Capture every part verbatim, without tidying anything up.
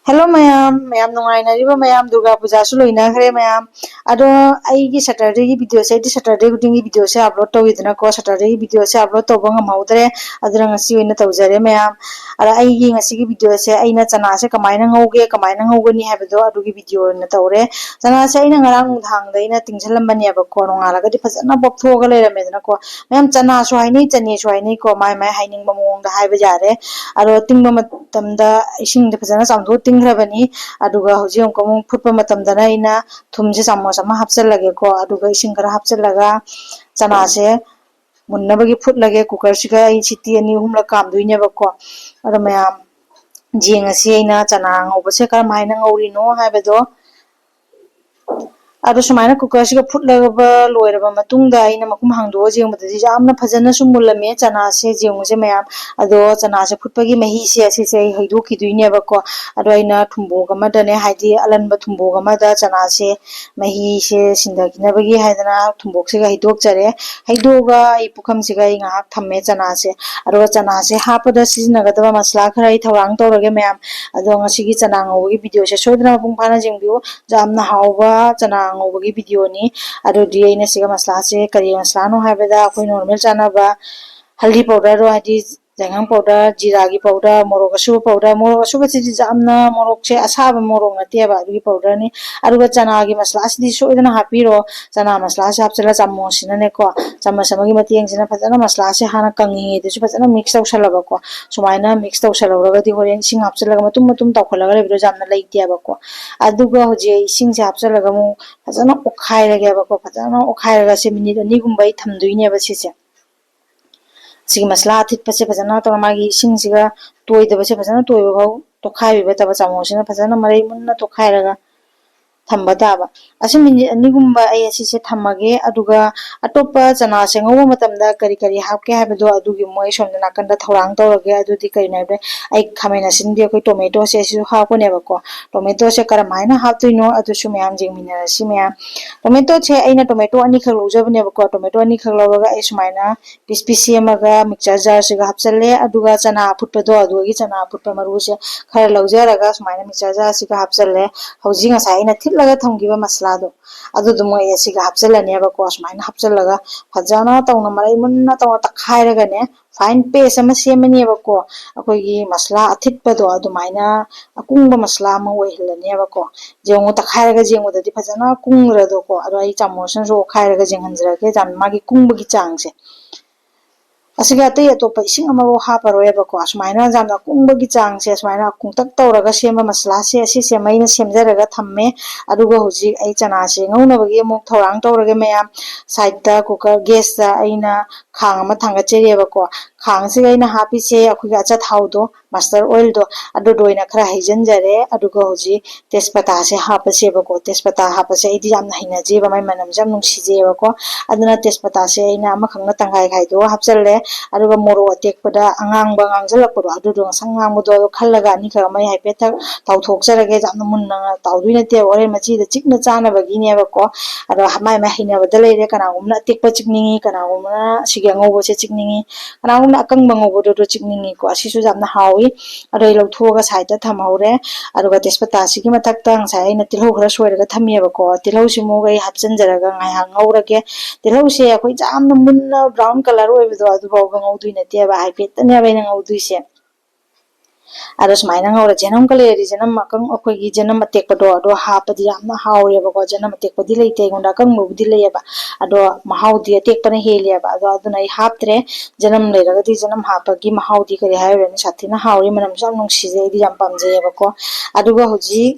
Hello ꯃꯌꯥꯝ, ꯃꯌꯥꯝ ꯅꯨꯡꯉꯥꯏꯅꯔꯤꯕ ꯃꯌꯥꯝ? ꯗꯨꯔꯒꯥ ꯄꯨꯖꯥꯁꯨ ꯂꯣꯏꯅꯈ꯭ꯔꯦ ꯃꯌꯥꯝ꯫ ꯑꯗꯣ ꯑꯩꯒꯤ Saturdayꯒꯤ videoꯁꯦ, ꯑꯩꯗꯤ Saturdayꯒꯤ videoꯁꯦ upload ꯇꯧꯋꯤꯗꯅꯀꯣ, Saturdayꯒꯤ videoꯁꯦ upload ꯇꯧꯕ ꯉꯝꯍꯧꯗ꯭ꯔꯦ꯫ ꯑꯗꯨꯅ ꯉꯁꯤ ꯑꯣꯏꯅ ꯇꯧꯖꯔꯦ ꯃꯌꯥꯝ꯫ ꯑꯗ ꯑꯩꯒꯤ ꯉꯁꯤꯒꯤ videoꯁꯦ ꯑꯩꯅ ꯆꯅꯥꯁꯦ ꯀꯃꯥꯏꯅ ꯉꯧꯒꯦ, ꯀꯃꯥꯏꯅ ꯉꯧꯒꯅꯤ ꯍꯥꯏꯕꯗꯣ ꯑꯗꯨꯒꯤ video ꯑꯣꯏꯅ ꯇꯧꯔꯦ꯫ ꯆꯅꯥꯁꯦ ꯑꯩꯅ ꯉꯔꯥꯡ ꯅꯨꯡꯗꯥꯡꯗ ꯑꯩꯅ ꯇꯤꯡꯁꯜꯂꯝꯕꯅꯦꯕꯀꯣ, ꯅꯣꯡꯉꯥꯜꯂꯒꯗꯤ ꯐꯖꯅ ꯄꯣꯞꯊꯣꯛꯑꯒ ꯂꯩꯔꯝꯃꯦꯗꯅꯀꯣ꯫ ꯃꯌꯥꯝ ꯆꯅꯥꯁꯨ ꯍꯥꯏꯅꯩ, ꯆꯅꯦꯁꯨ ꯍꯥꯏꯅꯩꯀꯣ, ꯃꯥꯏ ꯃꯥꯏ ꯍꯥꯏꯅꯤꯡꯕ ꯃꯑꯣꯡꯗ ꯍꯥꯏꯕ ꯌꯥꯔꯦ꯫ ꯑꯗꯣ ꯇꯤꯡꯕ ꯃꯇꯝꯗ ꯏꯁꯤꯡꯗ ꯐꯖꯅ ꯆꯥꯝꯊꯣꯛ ꯇꯤꯡꯈ꯭ꯔꯕꯅꯤ꯫ ꯑꯗꯨꯒ ꯍꯧꯖꯤꯛ ꯑꯃꯨꯛꯀ ꯑꯃꯨꯛ ꯐꯨꯠꯄ ꯃꯇꯝꯗꯅ ꯑꯩꯅ ꯊꯨꯝꯁꯦ ꯆꯥꯃꯁ ꯑꯃ ꯍꯥꯞꯆꯜꯂꯒꯦꯀꯣ, ꯑꯗꯨꯒ ꯏꯁꯤꯡ ꯈꯔ ꯍꯥꯞꯆꯜꯂꯒ ꯆꯅꯥꯁꯦ ꯃꯨꯟꯅꯕꯒꯤ ꯐꯨꯠꯂꯒꯦ꯫ Cookerꯁꯤꯒ ꯑꯩ ꯁꯤꯇꯤ ꯑꯅꯤ ꯑꯍꯨꯝꯂꯛ ꯀꯥꯝꯗꯣꯏꯅꯦꯕꯀꯣ꯫ ꯑꯗꯣ ꯃꯌꯥꯝ ꯌꯦꯡꯉꯁꯤ ꯑꯩꯅ ꯆꯅꯥ ꯉꯧꯕꯁꯦ ꯀꯔꯝꯍꯥꯏꯅ ꯉꯧꯔꯤꯅꯣ ꯍꯥꯏꯕꯗꯣ꯫ ꯑꯗꯣ ꯁꯨꯃꯥꯏꯅ cookerꯁꯤꯒ ꯐꯨꯠꯂꯕ ꯂꯣꯏꯔꯕ ꯃꯇꯨꯡꯗ ꯑꯩꯅ ꯃꯈꯨꯝ ꯍꯥꯡꯗꯣꯛꯑ ꯌꯦꯡꯕꯗꯗꯤ ꯌꯥꯝꯅ ꯐꯖꯅꯁꯨ ꯃꯨꯜꯂꯝꯃꯦ ꯆꯅꯥꯁꯦ꯫ ꯌꯦꯡꯉꯨꯁꯦ ꯃꯌꯥꯝ꯫ ꯑꯗꯣ ꯆꯅꯥꯁꯦ ꯐꯨꯠꯄꯒꯤ ꯃꯍꯤꯁꯦ ꯑꯁꯤꯁꯦ ꯑꯩ ꯍꯩꯗꯣꯛꯈꯤꯗꯣꯏꯅꯦꯕꯀꯣ꯫ ꯑꯗꯣ ꯑꯩꯅ ꯊꯨꯝꯕꯣꯛ ꯑꯃꯗꯅꯦ, ꯍꯥꯏꯗꯤ ꯑꯂꯟꯕ ꯊꯨꯝꯕꯣꯛ ꯑꯃꯗ ꯆꯅꯥꯁꯦ ꯃꯍꯤꯁꯦ ꯁꯤꯟꯊꯈꯤꯅꯕꯒꯤ ꯍꯥꯏꯗꯅ ꯊꯨꯝꯕꯣꯛꯁꯤꯒ ꯍꯩꯗꯣꯛꯆꯔꯦ꯫ ꯍꯩꯗꯣꯛꯑꯒ ꯑꯩ ꯄꯨꯈꯝꯁꯤꯒ ꯑꯩ ꯉꯥꯏꯍꯥꯛ ꯊꯝꯃꯦ ꯆꯅꯥꯁꯦ꯫ ꯑꯗꯨꯒ ꯆꯅꯥꯁꯦ ꯍꯥꯞꯄꯗ ꯁꯤꯖꯤꯟꯅꯒꯗꯕ ꯃꯁꯂꯥ ꯈꯔ ꯑꯩ ꯊꯧꯔꯥꯡ ꯇꯧꯔꯒꯦ ꯃꯌꯥꯝ꯫ ꯑꯗꯣ ꯉꯁꯤꯒꯤ ꯆꯅꯥ ꯉꯧꯕꯒꯤ videoꯁꯦ ꯁꯣꯏꯗꯅ ꯃꯄꯨꯡ ꯐꯥꯅ ꯌꯦꯡꯕꯤꯌꯨ꯫ ꯌꯥꯝꯅ ꯍꯥꯎꯕ ꯆꯅꯥ ꯉꯧꯕꯒꯤ videoꯅꯤ꯫ ꯑꯗꯨꯗꯤ ꯑꯩꯅ ꯁꯤꯒ ꯃꯁꯂꯥꯁꯦ ꯀꯔꯤ ꯃꯁꯂꯥꯅꯣ ꯍꯥꯏꯕꯗ ꯑꯩꯈꯣꯏ normal ꯆꯥꯅꯕ ꯍꯜꯗꯤ powderꯗꯣ, ꯍꯥꯏꯗꯤ ꯌꯥꯏꯉꯪ powder, ꯖꯤꯔꯥꯒꯤ powder, ꯃꯣꯔꯣꯛ ꯑꯁꯨꯕ powder, ꯃꯣꯔꯣꯛ ꯑꯁꯨꯕꯁꯤꯗꯤ ꯌꯥꯝꯅ ꯃꯣꯔꯣꯛꯁꯦ ꯑꯁꯥꯕ ꯃꯣꯔꯣꯛ ꯅꯠꯇꯦꯕ, ꯑꯗꯨꯒꯤ powderꯅꯤ꯫ ꯑꯗꯨꯒ ꯆꯅꯥꯒꯤ ꯃꯁꯂꯥꯁꯤꯗꯤ ꯁꯣꯏꯗꯅ ꯍꯥꯞꯄꯤꯔꯣ꯫ ꯆꯅꯥ ꯃꯁꯂꯥꯁꯦ ꯍꯥꯞꯆꯤꯜꯂ ꯆꯥꯃꯁꯁꯤꯅꯉꯥꯏꯀꯣ, ꯆꯥꯃꯁ ꯑꯃꯒꯤ ꯃꯇꯦꯡꯁꯤꯅ ꯐꯖꯅ ꯃꯁꯂꯥꯁꯦ ꯍꯥꯟꯅ ꯀꯪꯉꯤꯉꯩꯗꯁꯨ ꯐꯖꯅ mix ꯇꯧꯁꯜꯂꯕꯀꯣ꯫ ꯁꯨꯃꯥꯏꯅ mix ꯇꯧꯁꯜꯍꯧꯔꯒꯗꯤ ꯍꯣꯔꯦꯟ ꯏꯁꯤꯡ ꯍꯥꯞꯆꯤꯜꯂꯒ ꯃꯇꯨꯝ ꯃꯇꯨꯝ ꯇꯧꯈꯠꯂꯒ ꯂꯩꯕꯗꯣ ꯌꯥꯝꯅ ꯂꯩꯇꯦꯕꯀꯣ꯫ ꯑꯗꯨꯒ ꯍꯧꯖꯤꯛ ꯑꯩ ꯏꯁꯤꯡꯁꯦ ꯍꯥꯞꯆꯤꯜꯂꯒ ꯑꯃꯨꯛ ꯐꯖꯅ ꯑꯣꯠꯈꯥꯏꯔꯒꯦꯕꯀꯣ꯫ ꯐꯖꯅ ꯑꯣꯠꯈꯥꯏꯔꯒ ꯁꯦ minute ꯑꯅꯤꯒꯨꯝꯕ ꯑꯩ ꯊꯝꯗꯣꯏꯅꯦꯕ ꯁꯤꯁꯦ꯫ ꯁꯤꯒꯤ ꯃꯁꯂꯥ ꯑꯊꯤꯠꯄꯁꯦ ꯐꯖꯅ ꯇꯧꯔ ꯃꯥꯒꯤ ꯏꯁꯤꯡꯁꯤꯒ ꯇꯣꯏꯗꯕꯁꯦ ꯐꯖꯅ ꯇꯣꯏꯕ ꯐꯥꯎ ꯇꯣꯠꯈꯥꯏꯕꯤꯕ ꯇꯕ ꯆꯥꯃꯁꯁꯤꯅ ꯐꯖꯅ ꯃꯔꯩ ꯃꯨꯟꯅ ꯇꯣꯠꯈꯥꯏꯔꯒ ꯊꯝꯕ ꯇꯥꯕ꯫ ꯑꯁꯤ ꯃꯤꯅꯤꯠ ꯑꯅꯤꯒꯨꯝꯕ ꯑꯩ ꯑꯁꯤꯁꯦ ꯊꯝꯃꯒꯦ, ꯑꯗꯨꯒ ꯑꯇꯣꯞꯄ ꯆꯅꯥꯁꯦ ꯉꯧꯕ ꯃꯇꯝꯗ ꯀꯔꯤ ꯀꯔꯤ ꯍꯥꯞꯀꯦ ꯍꯥꯏꯕꯗꯣ ꯑꯗꯨꯒꯤ ꯃꯣꯏ ꯁꯣꯝꯗ ꯅꯥꯀꯟꯗ ꯊꯧꯔꯥꯡ ꯇꯧꯔꯒꯦ꯫ ꯑꯗꯨꯗꯤ ꯀꯔꯤꯅꯣ ꯍꯥꯏꯕꯗ, ꯑꯩ ꯈꯥꯃꯦꯟ ꯑꯁꯤꯟꯕꯤ, ꯑꯩꯈꯣꯏ ꯇꯣꯃꯦꯇꯣꯁꯦ ꯑꯁꯤꯁꯨ ꯍꯥꯞꯀꯅꯦꯕꯀꯣ꯫ ꯇꯣꯃꯦꯇꯣꯁꯦ ꯀꯔꯝꯍꯥꯏꯅ ꯍꯥꯞꯇꯣꯏꯅꯣ ꯑꯗꯨꯁꯨ ꯃꯌꯥꯝ ꯌꯦꯡꯃꯤꯟꯅꯔꯁꯤ ꯃꯌꯥꯝ꯫ ꯇꯣꯃꯦꯇꯣꯁꯦ ꯑꯩꯅ ꯇꯣꯃꯦꯇꯣ ꯑꯅꯤꯈꯛ ꯂꯧꯖꯕꯅꯦꯕꯀꯣ꯫ ꯇꯣꯃꯦꯇꯣ ꯑꯅꯤꯈꯛ ꯂꯧꯔꯒ ꯑꯩ ꯁꯨꯃꯥꯏꯅ ꯄꯤꯁ ꯄꯤꯁ ꯁꯦꯝꯃꯒ ꯃꯤꯛꯆꯔ ꯖꯥꯔꯁꯤꯒ ꯍꯥꯞꯆꯜꯂꯦ꯫ ꯑꯗꯨꯒ ꯆꯅꯥ ꯑꯐꯨꯠꯄꯗꯣ, ꯑꯗꯨꯒꯤ ꯆꯅꯥ ꯑꯐꯨꯠꯄ ꯃꯔꯨꯁꯦ ꯈꯔ ꯂꯧꯖꯔꯒ ꯁꯨꯃꯥꯏꯅ ꯃꯤꯛꯆꯔ ꯖꯥꯔꯁꯤꯒ ꯍꯥꯞꯆꯜꯂꯦ꯫ ꯍꯧꯖꯤꯛ ꯉꯁꯥꯏ ꯑꯩꯅ ꯊꯤꯠꯂꯒ ꯊꯝꯈꯤꯕ ꯃꯁꯂꯥꯗꯣ, ꯑꯗꯨꯗꯣ ꯃꯣꯏ ꯑꯁꯤꯒ ꯍꯥꯞꯆꯜꯂꯅꯦꯕꯀꯣ꯫ ꯁꯨꯃꯥꯏꯅ ꯍꯥꯞꯆꯜꯂꯒ ꯐꯖꯅ ꯇꯧꯅ, ꯃꯔꯩ ꯃꯨꯟꯅ ꯇꯧꯅ ꯇꯛꯈꯥꯏꯔꯒꯅꯦ, ꯐꯥꯏꯟ ꯄꯦꯁ ꯑꯃ ꯁꯦꯝꯃꯅꯦꯕꯀꯣ꯫ ꯑꯩꯈꯣꯏꯒꯤ ꯃꯁꯂꯥ ꯑꯊꯤꯠꯄꯗꯣ ꯑꯗꯨꯃꯥꯏꯅ ꯑꯀꯨꯡꯕ ꯃꯁꯂꯥ ꯑꯃ ꯑꯣꯏꯍꯜꯂꯅꯦꯕꯀꯣ꯫ ꯌꯦꯡꯉꯨ, ꯇꯛꯈꯥꯏꯔꯒ ꯌꯦꯡꯕꯗꯗꯤ ꯐꯖꯅ ꯀꯨꯡꯈ꯭ꯔꯗꯣꯀꯣ꯫ ꯑꯗꯣ ꯑꯩ ꯆꯥꯃꯁꯅꯁꯨ ꯑꯣꯠꯈꯥꯏꯔꯒ ꯌꯦꯡꯍꯟꯖꯔꯛꯀꯦ, ꯌꯥꯝ ꯃꯥꯒꯤ ꯀꯨꯡꯕꯒꯤ ꯆꯥꯡꯁꯦ꯫ ꯑꯁꯤꯒ ꯑꯇꯩ ꯑꯇꯣꯞꯄ ꯏꯁꯤꯡ ꯑꯃꯐꯥꯎ ꯍꯥꯞꯄꯔꯣꯏꯕꯀꯣ꯫ ꯑꯁꯨꯃꯥꯏꯅ ꯌꯥꯝꯅ ꯀꯨꯡꯕꯒꯤ ꯆꯥꯡꯁꯦ, ꯑꯁꯨꯃꯥꯏꯅ ꯀꯨꯡꯇꯛ ꯇꯧꯔꯒ ꯁꯦꯝꯕ ꯃꯁꯂꯥꯁꯦ, ꯑꯁꯤꯁꯦ ꯃꯩꯅ ꯁꯦꯝꯖꯔꯒ ꯊꯝꯃꯦ꯫ ꯑꯗꯨꯒ ꯍꯧꯖꯤꯛ ꯑꯩ ꯆꯅꯥꯁꯦ ꯉꯧꯅꯕꯒꯤ ꯑꯃꯨꯛ ꯊꯧꯔꯥꯡ ꯇꯧꯔꯒꯦ ꯃꯌꯥꯝ꯫ ꯁꯥꯏꯠꯇ ꯀꯨꯀꯔ ꯒꯦꯁꯇ ꯑꯩꯅ ꯈꯥꯡ ꯑꯃ ꯊꯥꯡꯒꯠꯆꯔꯤꯑꯕꯀꯣ꯫ ꯈꯥꯡꯁꯤꯒ ꯑꯩꯅ ꯍꯥꯞꯄꯤꯁꯦ ꯑꯩꯈꯣꯏꯒꯤ ꯑꯆꯥꯊꯥꯎꯗꯣ, ꯃꯁꯇꯔ ꯑꯣꯏꯜꯗꯣ, ꯑꯗꯨꯗꯣ ꯑꯣꯏꯅ ꯈꯔ ꯍꯩꯖꯤꯟꯖꯔꯦ꯫ ꯑꯗꯨꯒ ꯍꯧꯖꯤꯛ ꯇꯦꯖꯄꯇꯥꯁꯦ ꯍꯥꯞꯄꯁꯦꯕꯀꯣ꯫ ꯇꯦꯖꯄꯇꯥ ꯍꯥꯞꯄꯁꯦ ꯑꯩꯗꯤ ꯌꯥꯝꯅ ꯍꯩꯅꯖꯩꯑꯕ, ꯃꯥꯏ ꯃꯅꯝꯁꯦ ꯌꯥꯝ ꯅꯨꯡꯁꯤꯖꯩꯑꯕꯀꯣ꯫ ꯑꯗꯨꯅ ꯇꯦꯖꯄꯇꯥꯁꯦ ꯑꯩꯅ ꯑꯃꯈꯛꯅ ꯇꯪꯈꯥꯏ ꯈꯥꯏꯗꯣꯛꯑ ꯍꯥꯞꯆꯜꯂꯦ꯫ ꯑꯗꯨꯒ ꯃꯣꯔꯣꯛ ꯑꯇꯦꯛꯄꯗ ꯑꯉꯥꯡꯕ ꯉꯥꯡꯁꯤꯜꯂꯛꯄꯗꯣ, ꯑꯗꯨꯗꯣ ꯉꯁꯪ ꯉꯥꯡꯕꯗꯣ, ꯑꯗꯨ ꯈꯜꯂꯒ ꯑꯅꯤꯈꯛ ꯑꯃ ꯑꯩ ꯍꯥꯏꯐꯦꯠ ꯊꯛ ꯇꯥꯎꯊꯣꯛꯆꯔꯒꯦ꯫ ꯌꯥꯝꯅ ꯃꯨꯟꯅ ꯇꯥꯎꯗꯣꯏ ꯅꯠꯇꯦꯕ, ꯍꯣꯔꯦꯟ ꯃꯆꯤꯗ ꯆꯤꯛꯅ ꯆꯥꯅꯕꯒꯤꯅꯦꯕꯀꯣ꯫ ꯑꯗꯣ ꯃꯥꯏ ꯃꯥꯏ ꯍꯩꯅꯕꯗ ꯂꯩꯔꯦ꯫ ꯀꯅꯥꯒꯨꯝꯕꯅ ꯑꯇꯦꯛꯄ ꯆꯤꯛꯅꯤꯡꯉꯤ, ꯀꯅꯥꯒꯨꯝꯕꯅ ꯁꯤꯒꯤ ꯑꯉꯧꯕꯁꯦ ꯆꯤꯛꯅꯤꯡꯉꯤ, ꯀꯅꯥꯒꯨꯝꯕꯅ ꯑꯀꯪꯕ ꯉꯧꯕꯗꯨꯗꯣ ꯆꯤꯛꯅꯤꯡꯉꯤꯀꯣ꯫ ꯑꯁꯤꯁꯨ ꯌꯥꯝꯅ ꯍꯥꯎꯏ꯫ ꯑꯗꯣ ꯑꯩ ꯂꯧꯊꯣꯛꯑꯒ ꯁꯥꯏꯗꯠꯇ ꯊꯝꯍꯧꯔꯦ꯫ ꯑꯗꯨꯒ ꯇꯦꯖꯄꯇꯥꯁꯤꯒꯤ ꯃꯊꯛꯇ ꯉꯁꯥꯏ ꯑꯩꯅ ꯇꯤꯜꯍꯧ ꯈꯔ ꯁꯣꯏꯔꯒ ꯊꯝꯃꯦꯕꯀꯣ꯫ ꯇꯤꯜꯍꯧꯁꯤꯃꯨꯛ ꯑꯩ ꯍꯥꯞꯆꯤꯟꯖꯔꯒ ꯉꯥꯏꯍꯥꯛ ꯉꯧꯔꯒꯦ꯫ ꯇꯤꯜꯍꯧꯁꯦ ꯑꯩꯈꯣꯏ ꯌꯥꯝꯅ ꯃꯨꯟꯅ ꯕ꯭ꯔꯥꯎꯟ ꯀꯂꯔ ꯑꯣꯏꯕꯗꯣ ꯑꯗꯨꯐꯥꯎꯕ ꯉꯧꯗꯣꯏ ꯅꯠꯇꯦꯕ, ꯍꯥꯏꯐꯦꯠꯇꯅꯦꯕ ꯑꯩꯅ ꯉꯧꯗꯣꯏꯁꯦ꯫ ꯑꯗꯣ ꯁꯨꯃꯥꯏꯅ ꯉꯧꯔ, ꯆꯦꯅꯝꯒ ꯂꯩꯔꯗꯤ ꯆꯦꯅꯝ ꯑꯀꯪ-, ꯑꯩꯈꯣꯏꯒꯤ ꯆꯦꯅꯝ ꯑꯇꯦꯛꯄꯗꯣ ꯑꯗꯣ ꯍꯥꯞꯄꯗꯤ ꯌꯥꯝꯅ ꯍꯥꯎꯔꯦꯕꯀꯣ꯫ ꯆꯦꯅꯝ ꯑꯇꯦꯛꯄꯗꯤ ꯂꯩꯇꯦ ꯑꯩꯉꯣꯟꯗ, ꯑꯀꯪꯕꯕꯨꯗꯤ ꯂꯩꯌꯦꯕ, ꯑꯗꯣ ꯃꯍꯥꯎꯗꯤ ꯑꯇꯦꯛꯄꯅ ꯍꯦꯜꯂꯦꯕ꯫ ꯑꯗꯣ ꯑꯗꯨꯅ ꯑꯩ ꯍꯥꯞꯇ꯭ꯔꯦ꯫ ꯆꯦꯅꯝ ꯂꯩꯔꯒꯗꯤ ꯆꯦꯅꯝ ꯍꯥꯞꯄꯒꯤ ꯃꯍꯥꯎꯗꯤ ꯀꯔꯤ ꯍꯥꯏꯔꯨꯔꯅꯤ, ꯁꯥꯊꯤꯅ ꯍꯥꯎꯔꯤ, ꯃꯅꯝꯁꯨ ꯌꯥꯝ ꯅꯨꯡꯁꯤꯖꯩ, ꯑꯩꯗꯤ ꯌꯥꯝ ꯄꯥꯝꯖꯩꯌꯦꯕꯀꯣ꯫ ꯑꯗꯨꯒ ꯍꯧꯖꯤꯛ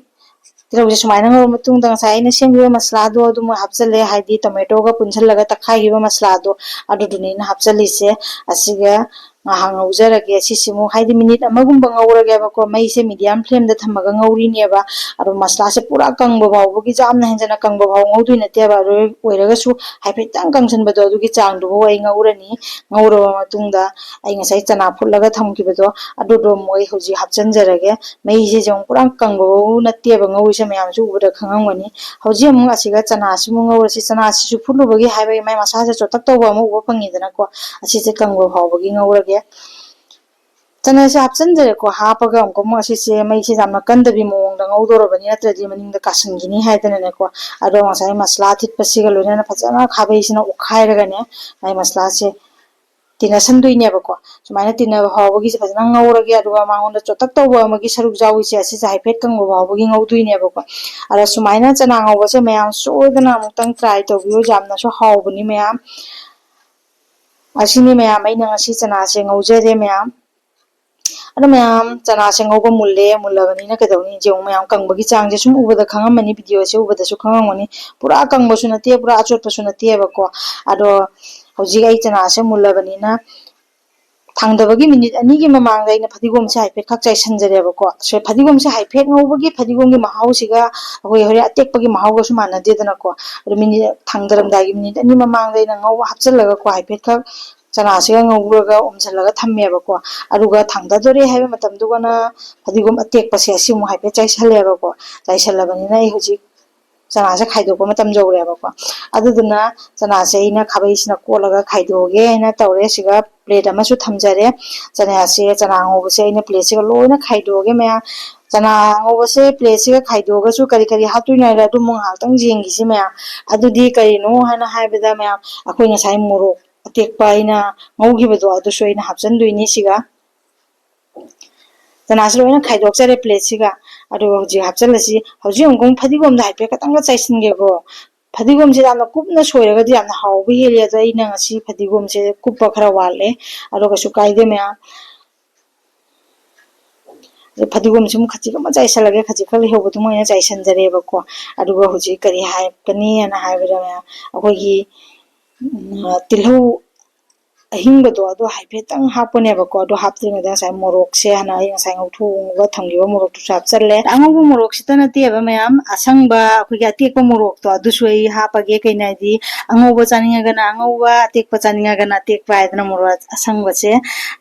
ꯇꯤꯜꯍꯧꯁꯦ ꯁꯨꯃꯥꯏꯅ ꯉꯧꯔ ꯃꯇꯨꯡꯗ ꯉꯁꯥꯏ ꯑꯩꯅ ꯁꯦꯝꯈꯤꯕ ꯃꯁꯂꯥꯗꯣ ꯑꯗꯨꯃꯣꯏ ꯍꯥꯞꯆꯜꯂꯦ, ꯍꯥꯏꯗꯤ ꯇꯣꯃꯦꯇꯣꯒ ꯄꯨꯟꯁꯤꯜꯂꯒ ꯇꯛꯈꯥꯏꯈꯤꯕ ꯃꯁꯂꯥꯗꯣ, ꯑꯗꯨꯗꯨꯅꯦ ꯑꯩꯅ ꯍꯥꯞꯆꯜꯂꯤꯁꯦ꯫ ꯑꯁꯤꯒ ꯉꯥꯏꯍꯥꯛ ꯉꯧꯖꯔꯒꯦ꯫ ꯁꯤꯁꯤꯃꯨꯛ ꯍꯥꯏꯗꯤ ꯃꯤꯅꯤꯠ ꯑꯃꯒꯨꯝꯕ ꯉꯧꯔꯒꯦꯕꯀꯣ꯫ ꯃꯩꯁꯦ medium flameꯗ ꯊꯝꯃꯒ ꯉꯧꯔꯤꯅꯦꯕ꯫ ꯑꯗꯣ ꯃꯁꯂꯥꯁꯦ ꯄꯨꯔꯥ ꯀꯪꯕ ꯐꯥꯎꯕꯒꯤ, ꯌꯥꯝꯅ ꯍꯦꯟꯖꯟꯅ ꯀꯪꯕ ꯐꯥꯎ ꯉꯧꯗꯣꯏ ꯅꯠꯇꯦꯕ꯫ ꯑꯗꯨ ꯑꯣꯏꯔꯒꯁꯨ ꯍꯥꯏꯐꯦꯠꯇꯪ ꯀꯪꯁꯟꯕꯗꯣ, ꯑꯗꯨꯒꯤ ꯆꯥꯡꯗꯨꯐꯥꯎ ꯑꯩ ꯉꯧꯔꯅꯤ꯫ ꯉꯧꯔꯕ ꯃꯇꯨꯡꯗ ꯑꯩ ꯉꯁꯥꯏ ꯆꯅꯥ ꯐꯨꯠꯂꯒ ꯊꯝꯈꯤꯕꯗꯣ ꯑꯗꯨꯗꯣ ꯑꯃꯨꯛ ꯑꯩ ꯍꯧꯖꯤꯛ ꯍꯥꯞꯆꯤꯟꯖꯔꯒꯦ꯫ ꯃꯩꯁꯤꯁꯨ ꯑꯃꯨꯛ ꯄꯨꯔꯥ ꯀꯪꯕ ꯐꯥꯎ ꯅꯠꯇꯦꯕ ꯉꯧꯔꯤꯁꯦ, ꯃꯌꯥꯝꯁꯨ ꯎꯕꯗ ꯈꯪꯉꯝꯒꯅꯤ꯫ ꯍꯧꯖꯤꯛ ꯑꯃꯨꯛ ꯑꯁꯤꯒ ꯆꯅꯥꯁꯤꯃꯨꯛ ꯉꯧꯔꯁꯤ꯫ ꯆꯅꯥꯁꯤꯁꯨ ꯐꯨꯠꯂꯨꯕꯒꯤ ꯍꯥꯏꯕꯒꯤ ꯃꯥꯏ ꯃꯁꯥꯁꯦ ꯆꯣꯠꯇꯛ ꯇꯧꯕ ꯑꯃ ꯎꯕ ꯐꯪꯉꯤꯗꯅꯀꯣ꯫ ꯑꯁꯤꯁꯦ ꯀꯪꯕ ꯐꯥꯎꯕꯒꯤ ꯉꯧꯔꯒꯦ꯫ ꯆꯅꯥꯁꯦ ꯍꯥꯞꯆꯤꯟꯖꯔꯦꯀꯣ꯫ ꯍꯥꯞꯄꯒ ꯑꯃꯨꯛꯀ ꯑꯃꯨꯛ ꯑꯁꯤꯁꯦ ꯃꯩꯁꯦ ꯌꯥꯝꯅ ꯀꯟꯗꯕꯤ ꯃꯑꯣꯡꯗ ꯉꯧꯗꯧꯔꯕꯅꯤ, ꯅꯠꯇ꯭ꯔꯗꯤ ꯃꯅꯤꯡꯗ ꯀꯥꯁꯟꯈꯤꯅꯤ ꯍꯥꯏꯗꯅꯅꯦꯀꯣ꯫ ꯑꯗꯣ ꯉꯁꯥꯏ ꯃꯁꯂꯥ ꯊꯤꯠꯄꯁꯤꯒ ꯂꯣꯏꯅꯅ ꯐꯖꯅ ꯈꯥꯕꯩꯁꯤꯅ ꯑꯣꯠꯈꯥꯏꯔꯒꯅꯦ, ꯃꯥꯏ ꯃꯁꯂꯥꯁꯦ ꯇꯤꯟꯅꯁꯟꯗꯣꯏꯅꯦꯕꯀꯣ꯫ ꯁꯨꯃꯥꯏꯅ ꯇꯤꯟꯅꯕ ꯐꯥꯎꯕꯒꯤꯁꯦ ꯐꯖꯅ ꯉꯧꯔꯒꯦ꯫ ꯑꯗꯨꯒ ꯃꯉꯣꯟꯗ ꯆꯣꯠꯇꯛ ꯇꯧꯕ ꯑꯃꯒꯤ ꯁꯔꯨꯛ ꯌꯥꯎꯏꯁꯦ, ꯑꯁꯤꯁꯦ ꯍꯥꯏꯐꯦꯠ ꯀꯪꯕ ꯐꯥꯎꯕꯒꯤ ꯉꯧꯗꯣꯏꯅꯦꯕꯀꯣ꯫ ꯑꯗ ꯁꯨꯃꯥꯏꯅ ꯆꯅꯥ ꯉꯧꯕꯁꯦ ꯃꯌꯥꯝ ꯁꯣꯏꯗꯅ ꯑꯃꯨꯛꯇꯪ try ꯇꯧꯕꯤꯌꯨ, ꯌꯥꯝꯅꯁꯨ ꯍꯥꯎꯕꯅꯤ ꯃꯌꯥꯝ꯫ ꯑꯁꯤꯅꯤ ꯃꯌꯥꯝ, ꯑꯩꯅ ꯉꯁꯤ ꯆꯅꯥꯁꯦ ꯉꯧꯖꯔꯦ ꯃꯌꯥꯝ꯫ ꯑꯗꯣ ꯃꯌꯥꯝ, ꯆꯅꯥꯁꯦ ꯉꯧꯕ ꯃꯨꯜꯂꯦ꯫ ꯃꯨꯜꯂꯕꯅꯤꯅ ꯀꯩꯗꯧꯅꯤ? ꯌꯦꯡꯉꯨ ꯃꯌꯥꯝ, ꯀꯪꯕꯒꯤ ꯆꯥꯡꯁꯦ ꯁꯨꯝ ꯎꯕꯗ ꯈꯪꯉꯝꯃꯅꯤ, videoꯁꯦ ꯎꯕꯗꯁꯨ ꯈꯪꯉꯝꯒꯅꯤ꯫ ꯄꯨꯔꯥ ꯀꯪꯕꯁꯨ ꯅꯠꯇꯦ, ꯄꯨꯔꯥ ꯑꯆꯣꯠꯄꯁꯨ ꯅꯠꯇꯦꯕꯀꯣ꯫ ꯑꯗꯣ ꯍꯧꯖꯤꯛ ꯑꯩ ꯆꯅꯥꯁꯦ ꯃꯨꯜꯂꯕꯅꯤꯅ, ꯊꯥꯡꯗꯕꯒꯤ ꯃꯤꯅꯤꯠ ꯑꯅꯤꯒꯤ ꯃꯃꯥꯡꯗ ꯑꯩꯅ ꯐꯗꯤꯒꯣꯝꯁꯦ ꯍꯥꯏꯐꯦꯠ ꯈꯛ ꯆꯥꯏꯁꯟꯖꯔꯦꯕꯀꯣ꯫ ꯁꯣ-, ꯐꯗꯤꯒꯣꯝꯁꯦ ꯍꯥꯏꯐꯦꯠ ꯉꯧꯕꯒꯤ ꯐꯗꯤꯒꯣꯝꯒꯤ ꯃꯍꯥꯎꯁꯤꯒ ꯑꯩꯈꯣꯏ ꯍꯣꯔꯦꯟ ꯑꯇꯦꯛꯄꯒꯤ ꯃꯍꯥꯎꯒꯁꯨ ꯃꯥꯟꯅꯗꯦꯗꯅꯀꯣ꯫ ꯑꯗꯣ ꯃꯤꯅꯤꯠ, ꯊꯥꯡꯗꯔꯝꯗꯥꯏꯒꯤ ꯃꯤꯅꯤꯠ ꯑꯅꯤ ꯃꯃꯥꯡꯗ ꯑꯩꯅ ꯉꯧꯕ ꯍꯥꯞꯆꯤꯜꯂꯒꯀꯣ, ꯍꯥꯏꯐꯦꯠ ꯈꯛ ꯆꯅꯥꯁꯤꯒ ꯉꯧꯔꯒ ꯎꯝꯁꯤꯜꯂꯒ ꯊꯝꯃꯦꯕꯀꯣ꯫ ꯑꯗꯨꯒ ꯊꯥꯡꯗꯗꯣꯔꯦ ꯍꯥꯏꯕ ꯃꯇꯝꯗꯨꯒꯅ ꯐꯗꯤꯒꯣꯝ ꯑꯇꯦꯛꯄꯁꯦ ꯑꯁꯤꯃꯨꯛ ꯍꯥꯏꯐꯦꯠ ꯆꯥꯏꯁꯜꯂꯦꯕꯀꯣ꯫ ꯆꯥꯏꯁꯜꯂꯕꯅꯤꯅ ꯑꯩ ꯍꯧꯖꯤꯛ ꯆꯅꯥꯁꯦ ꯈꯥꯏꯗꯣꯛꯄ ꯃꯇꯝ ꯌꯧꯔꯦꯕꯀꯣ꯫ ꯑꯗꯨꯗꯨꯅ ꯆꯅꯥꯁꯦ ꯑꯩꯅ ꯈꯥꯕꯩꯁꯤꯅ ꯀꯣꯠꯂꯒ ꯈꯥꯏꯗꯣꯛꯑꯒꯦ ꯍꯥꯏꯅ ꯇꯧꯔꯦ꯫ ꯁꯤꯒ plate ꯑꯃꯁꯨ ꯊꯝꯖꯔꯦ꯫ ꯆꯅꯥꯁꯦ, ꯆꯅꯥ ꯑꯉꯧꯕꯁꯦ ꯑꯩꯅ plateꯁꯤꯒ ꯂꯣꯏꯅ ꯈꯥꯏꯗꯣꯛꯑꯒꯦ ꯃꯌꯥꯝ꯫ ꯆꯅꯥ ꯑꯉꯧꯕꯁꯦ plateꯁꯤꯒ ꯈꯥꯏꯗꯣꯛꯑꯒꯁꯨ ꯀꯔꯤ ꯀꯔꯤ ꯍꯥꯞꯇꯣꯏꯅꯣ ꯍꯥꯏꯔ ꯑꯗꯨ ꯑꯃꯨꯛ ꯉꯥꯏꯍꯥꯛꯇꯪ ꯌꯦꯡꯈꯤꯁꯤ ꯃꯌꯥꯝ꯫ ꯑꯗꯨꯗꯤ ꯀꯔꯤꯅꯣ ꯍꯥꯏꯅ ꯍꯥꯏꯕꯗ ꯃꯌꯥꯝ, ꯑꯩꯈꯣꯏ ꯉꯁꯥꯏ ꯃꯣꯔꯣꯛ ꯑꯇꯦꯛꯄ ꯑꯩꯅ ꯉꯧꯈꯤꯕꯗꯣ ꯑꯗꯨꯁꯨ ꯑꯩꯅ ꯍꯥꯞꯆꯤꯟꯗꯣꯏꯅꯤ ꯁꯤꯒ꯫ ꯆꯅꯥꯁꯤ ꯂꯣꯏꯅ ꯈꯥꯏꯗꯣꯛꯆꯔꯦ plateꯁꯤꯒ꯫ ꯑꯗꯨꯒ ꯍꯧꯖꯤꯛ ꯍꯥꯞꯆꯤꯜꯂꯁꯤ꯫ ꯍꯧꯖꯤꯛ ꯑꯃꯨꯛ ꯐꯗꯤꯒꯣꯝꯗ ꯍꯥꯏꯐꯦꯠ ꯈꯇꯪꯒ ꯆꯥꯏꯁꯤꯟꯒꯦꯀꯣ꯫ ꯐꯗꯤꯒꯣꯝꯁꯦ ꯌꯥꯝꯅ ꯀꯨꯞꯅ ꯁꯣꯏꯔꯒꯗꯤ ꯌꯥꯝꯅ ꯍꯥꯎꯕ ꯍꯦꯜꯂꯤ꯫ ꯑꯗꯣ ꯑꯩꯅ ꯉꯁꯤ ꯐꯗꯤꯒꯣꯝꯁꯦ ꯀꯨꯞꯄ ꯈꯔ ꯋꯥꯠꯂꯦ꯫ ꯑꯗꯣ ꯀꯩꯁꯨ ꯀꯥꯏꯗꯦ ꯃꯌꯥꯝ꯫ ꯑꯗꯣ ꯐꯗꯤꯒꯣꯝꯁꯤꯃꯨꯛ ꯈꯖꯤꯛ ꯑꯃ ꯆꯥꯏꯁꯜꯂꯒꯦ, ꯈꯖꯤꯛ ꯈꯔ ꯂꯩꯍꯧꯕꯗꯨꯃ ꯑꯣꯏꯅ ꯆꯥꯏꯁꯟꯖꯔꯦꯕꯀꯣ꯫ ꯑꯗꯨꯒ ꯍꯧꯖꯤꯛ ꯀꯔꯤ ꯍꯥꯞꯀꯅꯤ ꯍꯥꯏꯅ ꯍꯥꯏꯕꯗ ꯃꯌꯥꯝ, ꯑꯩꯈꯣꯏꯒꯤ, ꯎꯝ, ꯇꯤꯜꯍꯧ ꯑꯍꯤꯡꯕꯗꯣ ꯑꯗꯨ ꯍꯥꯏꯐꯦꯠꯇꯪ ꯍꯥꯞꯄꯅꯦꯕꯀꯣ꯫ ꯑꯗꯨ ꯍꯥꯞꯇ꯭ꯔꯤꯉꯩꯗ ꯉꯁꯥꯏ ꯃꯣꯔꯣꯛꯁꯦ, ꯍꯥꯟꯅ ꯑꯩ ꯉꯁꯥꯏ ꯉꯧꯊꯣꯛꯑꯒ ꯊꯝꯈꯤꯕ ꯃꯣꯔꯣꯛꯇꯨꯁꯨ ꯍꯥꯞꯆꯜꯂꯦ꯫ ꯑꯉꯧꯕ ꯃꯣꯔꯣꯛꯁꯤꯇ ꯅꯠꯇꯦꯕ ꯃꯌꯥꯝ, ꯑꯁꯪꯕ ꯑꯩꯈꯣꯏꯒꯤ ꯑꯇꯦꯛꯄ ꯃꯣꯔꯣꯛꯇꯣ ꯑꯗꯨꯁꯨ ꯑꯩ ꯍꯥꯞꯄꯒꯦ꯫ ꯀꯩꯅꯣ ꯍꯥꯏꯗꯤ, ꯑꯉꯧꯕ ꯆꯥꯅꯤꯡꯉꯒꯅ ꯑꯉꯧꯕ, ꯑꯇꯦꯛꯄ ꯆꯥꯅꯤꯡꯉꯒꯅ ꯑꯇꯦꯛꯄ ꯍꯥꯏꯗꯅ ꯃꯣꯔꯣꯛ ꯑꯁꯪꯕꯁꯦ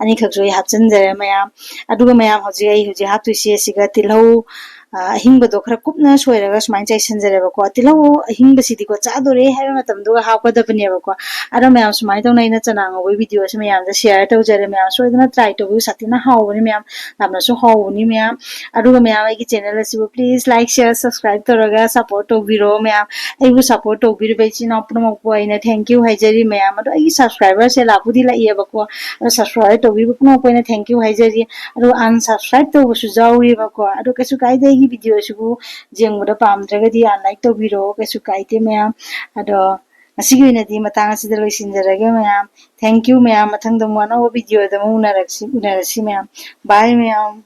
ꯑꯅꯤꯈꯛꯁꯨ ꯑꯩ ꯍꯥꯞꯆꯤꯟꯖꯔꯦ ꯃꯌꯥꯝ꯫ ꯑꯗꯨꯒ ꯃꯌꯥꯝ, ꯍꯧꯖꯤꯛ ꯑꯩ ꯍꯧꯖꯤꯛ ꯍꯥꯞꯇꯣꯏꯁꯦ ꯁꯤꯒ ꯇꯤꯜꯍꯧ, ꯑ, ꯑꯍꯤꯡꯕꯗꯣ ꯈꯔ ꯀꯨꯞꯅ ꯁꯣꯏꯔꯒ ꯁꯨꯃꯥꯏꯅ ꯆꯥꯏꯁꯤꯟꯖꯔꯦꯕꯀꯣ꯫ ꯇꯤꯜꯍꯧ ꯑꯍꯤꯡꯕꯁꯤꯗꯤꯀꯣ ꯆꯥꯗꯣꯔꯦ ꯍꯥꯏꯕ ꯃꯇꯝꯗꯨꯒ ꯍꯥꯞꯀꯗꯕꯅꯦꯕꯀꯣ꯫ ꯑꯗꯣ ꯃꯌꯥꯝ, ꯁꯨꯃꯥꯏꯅ ꯇꯧꯅ ꯑꯩꯅ ꯆꯅꯥ ꯉꯧꯕꯒꯤ videoꯁꯦ ꯃꯌꯥꯝꯗ share ꯇꯧꯖꯔꯦ꯫ ꯃꯌꯥꯝ ꯁꯣꯏꯗꯅ try ꯇꯧꯕꯤꯌꯨ, ꯁꯥꯊꯤꯅ ꯍꯥꯎꯕꯅꯤ ꯃꯌꯥꯝ, ꯌꯥꯝꯅꯁꯨ ꯍꯥꯎꯕꯅꯤ ꯃꯌꯥꯝ꯫ ꯑꯗꯨꯒ ꯃꯌꯥꯝ, ꯑꯩꯒꯤ channel ꯑꯁꯤꯕꯨ please like, share, subscribe ꯇꯧꯔꯒ support ꯇꯧꯕꯤꯔꯣ ꯃꯌꯥꯝ꯫ ꯑꯩꯕꯨ support ꯇꯧꯕꯤꯔꯤꯕ ꯏꯆꯤꯟ ꯏꯅꯥꯎ ꯄꯨꯝꯅꯃꯛꯄꯨ ꯑꯩꯅ thank you ꯍꯥꯏꯖꯔꯤ ꯃꯌꯥꯝ꯫ ꯑꯗꯣ ꯑꯩꯒꯤ subscriberꯁꯦ ꯂꯥꯛꯄꯨꯗꯤ ꯂꯥꯛꯏꯌꯦꯕꯀꯣ, ꯑꯗꯣ subscribe ꯇꯧꯕꯤꯕ ꯄꯨꯝꯅꯃꯛꯄꯨ ꯑꯩꯅ thank you ꯍꯥꯏꯖꯔꯤ꯫ ꯑꯗꯣ unsubscribe ꯇꯧꯕꯁꯨ ꯌꯥꯎꯔꯤꯕꯀꯣ꯫ ꯑꯗꯣ ꯀꯩꯁꯨ ꯀꯥꯏꯗꯦ, ꯑꯩꯒꯤ videoꯁꯤꯕꯨ ꯌꯦꯡꯕꯗ ꯄꯥꯝꯗ꯭ꯔꯒꯗꯤ unlike ꯇꯧꯕꯤꯔꯣ, ꯀꯩꯁꯨ ꯀꯥꯏꯗꯦ ꯃꯌꯥꯝ꯫ ꯑꯗꯣ ꯉꯁꯤꯒꯤ ꯑꯣꯏꯅꯗꯤ ꯃꯇꯥꯡ ꯑꯁꯤꯗ ꯂꯣꯏꯁꯤꯟꯖꯔꯒꯦ ꯃꯌꯥꯝ꯫ Thank you ꯃꯌꯥꯝ, ꯃꯊꯪꯗ ꯑꯃꯨꯛ ꯑꯅꯧꯕ videoꯗ ꯑꯃꯨꯛ ꯎꯅꯔꯛꯁꯤ, ꯎꯅꯔꯁꯤ ꯃꯌꯥꯝ꯫ Bye ꯃꯌꯥꯝ꯫